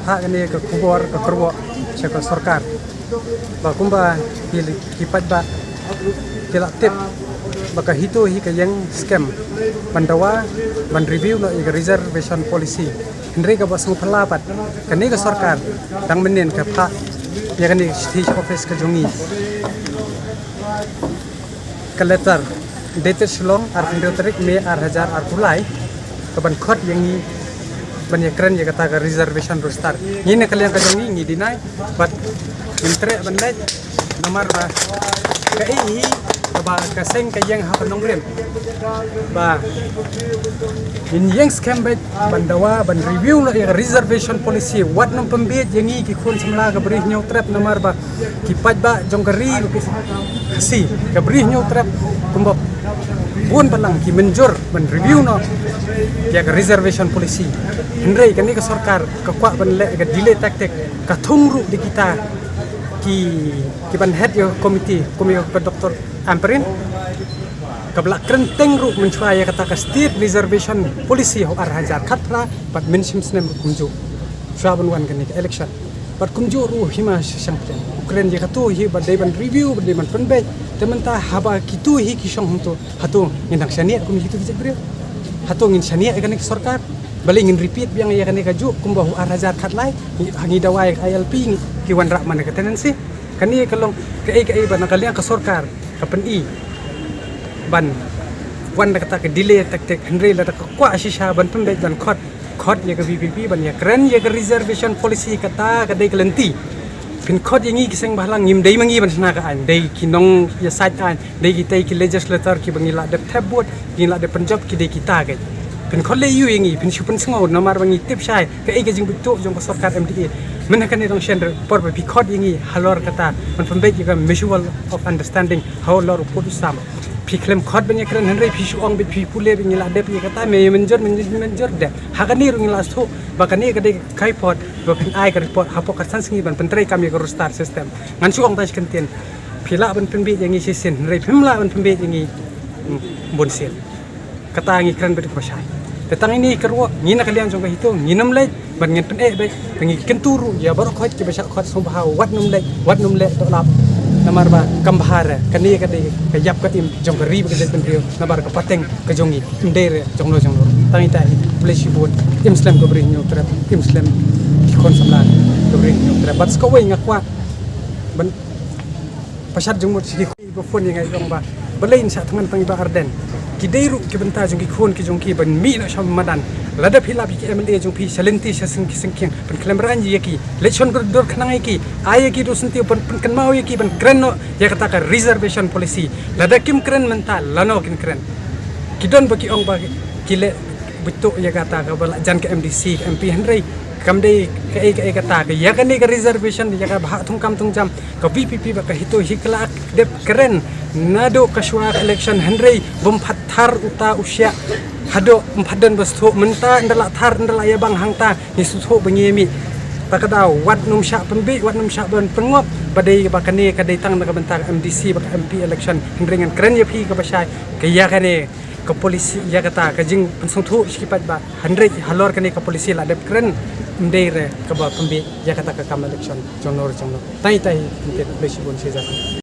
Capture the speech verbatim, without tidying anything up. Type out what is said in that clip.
Ha kane ka khubor ka kyrwoh sha ka sorkar. Ba kumba ki, ki paidbah ki la tip ba ka HITO hi ka ïeng skhem ban dawa ban review noh ïa ka reservation policy. Hynrei kaba sngewphylla pat kane ka sorkar dang mynnin ka phah ïa kane ka shithi sha office ka jong ngi ka letter dated Shillong, arphew hynriew tarik May arhajar arphew lai, ka ban khot ïa ngi ban ïakren ïa kata ka reservation roster. Ngi na ka liang ka jong ngi ngi deny, bad ngim treh ban leit namar ba kaei hi kaba ka seng ka ïeng ha ka nongrim. Ba ngin ïeng skhem beit ban dawa ban review noh ïa ka reservation policy. Wat nym pynbieit ïa ngi ki khun samla ka Bri Hynñiewtrep namar ba ki paidbah jong ka ri Khasi, ka Bri Hynñiewtrep kumba bun balang ki mynjur ban review noh ïa ka reservation policy. Hynrei kane ka sorkar ka kwah ban leh ka delay tactic, ka thung ruh da kita ki, ki ban head ïa ka committee kum ïa ka Doctor Ampareen, kaba la kren teng ruh mynshuwa ïa kata ka state reservation policy ha u arhajar khatphra bad mynshim snem ruh kumjuh shuwa ban wan kane ka election. Bad kumjuh ruh hima sha Shangpdeng u kren ïa kato hi ba dei ban review, ba dei ban pynbeit. Te mynta haba kito hi ki shong hangto, hato ngin dang shaniah kum kito ki jaitbynriew? Hato ngin shaniah ïa kane ka sorkar? Balei ngin repeat biang ïa kane kajuh kumba ha u arhajar khatlai? Ngi, ngi dawa ïa ka I L P, ngi, ki wanrah man ka tenancy. Kane ka long kaei kaei ba na ka liang ka sorkar ka pyni ban wan da kata ka delay tactic. Hynrei lada ka kwah shisha ban pynbeit ban khot, khot ïa ka V P P ban ïakren ïa ka reservation policy, kata ka dei ka lynti. Phin khot ïa ngi ki seng bhalang, ngim dei ma ngi ban shna ka aiñ, dei ki nongïasaid aiñ, dei kitei ki legislator kiba ngi la dep thep vote, ngi la dep pynjop, ki dei kita keiñ. Phin khot leh aiu ïa ngi? Phin shu pynsngew namar ba ngi tip shai kaei ka jingbuit tuh jong ka sorkar M D A. Mynta kane dang shen re por ba phi khot ïa ngi halor kata ban pynbeit ïa ka mutual of understanding halor u pud u sam. Phi khlem khot ban ïakren, hynrei phi shu ong beit phi pule beit ngi la dep ïa kata, me mynjur, mynjur, mynjur dep. Ha kane ruh ngi la shu ba kane ka dei ka kaipot ba phin ai ka report hapoh khatsan sngi ban pyntreikam ïa ka roster system. Ngan shu ong tang shi kyntien, phi lah ban pynbeit ïa ngi shisien, hynrei phim lah ban pynbeit ïa ngi, hmm, bunsien. Kata ngi kren beit kaba shai. Te tang ine i kyrwoh, ngi na ka liang jong ka HITO ngin ym leit, ban ngin pyneh beit ba ngi kyntu ruh ïa baroh khoit kiba shah khot sngewbha, wat nym leit, wat nym leh doh lap. Namar ba kam bha re, kane ka dei ka ïap ka im jong ka ri bad ka jaitbynriew, namar ka pateng ka jong ngi, ym dei re jong no jong no. Tang ita hi, khublei shibun. Im slem ka Bri Hynñiewtrep, im slem ki khun samla ka Bri Hynñiewtrep. Bad sa kawei nga kwah ban pynshad jingmut sha ki khun ba phone ïa nga, ong ba balei ngin shah thngan tang ïa i Bah Ardent. Ki dei ruh ki bynta jong ki khun ki jong ki ban mih noh sha madan. Lada phi lap ïa ki M L A jong phi sha lynti sha seng ki seng kieng, pynkhlem raiñ ïa ki, leit shon dur khnang ïa ki, ai ïa ki duh syntiew, pyn, pynkynmaw ïa ki ban kren noh ïa kata ka reservation policy. Lada kim kren mynta, lano kin kren? Ki don ba ki ong ba ki leh buit tuh ïa kata kaba la jan ka M D C, ka M P, hynrei kam dei kaei kaei kata ka, ïa kane ka reservation, ïa ka bhah thungkam thungjam, ka V P P bad ka HITO hi ka la dep kren naduh ka shuwa ka election, hynrei bym pat thar uta u shiah haduh ym pat don ba sngewthuh. Mynta ynda la thar, ynda la ïa bang hangta, ngi sngewthuh ba ngi ïa mih. Ta ka daw, wat nym shah pynbieit, wat nym shah ban pynngop ba dei ba kane ka dei tang na ka bynta ka M D C bad ka M P election, hynrei ngan kren ïa phi kaba shai, ka ïa kane ka policy, ïa kata ka jingpynsngewthuh sha ki paidbah, hynrei halor kane ka policy la dep kren, ym dei re kaba pynbieit ïa kata ka kam election jong no jong no. Tang ita hi, khublei shibun shi hajar.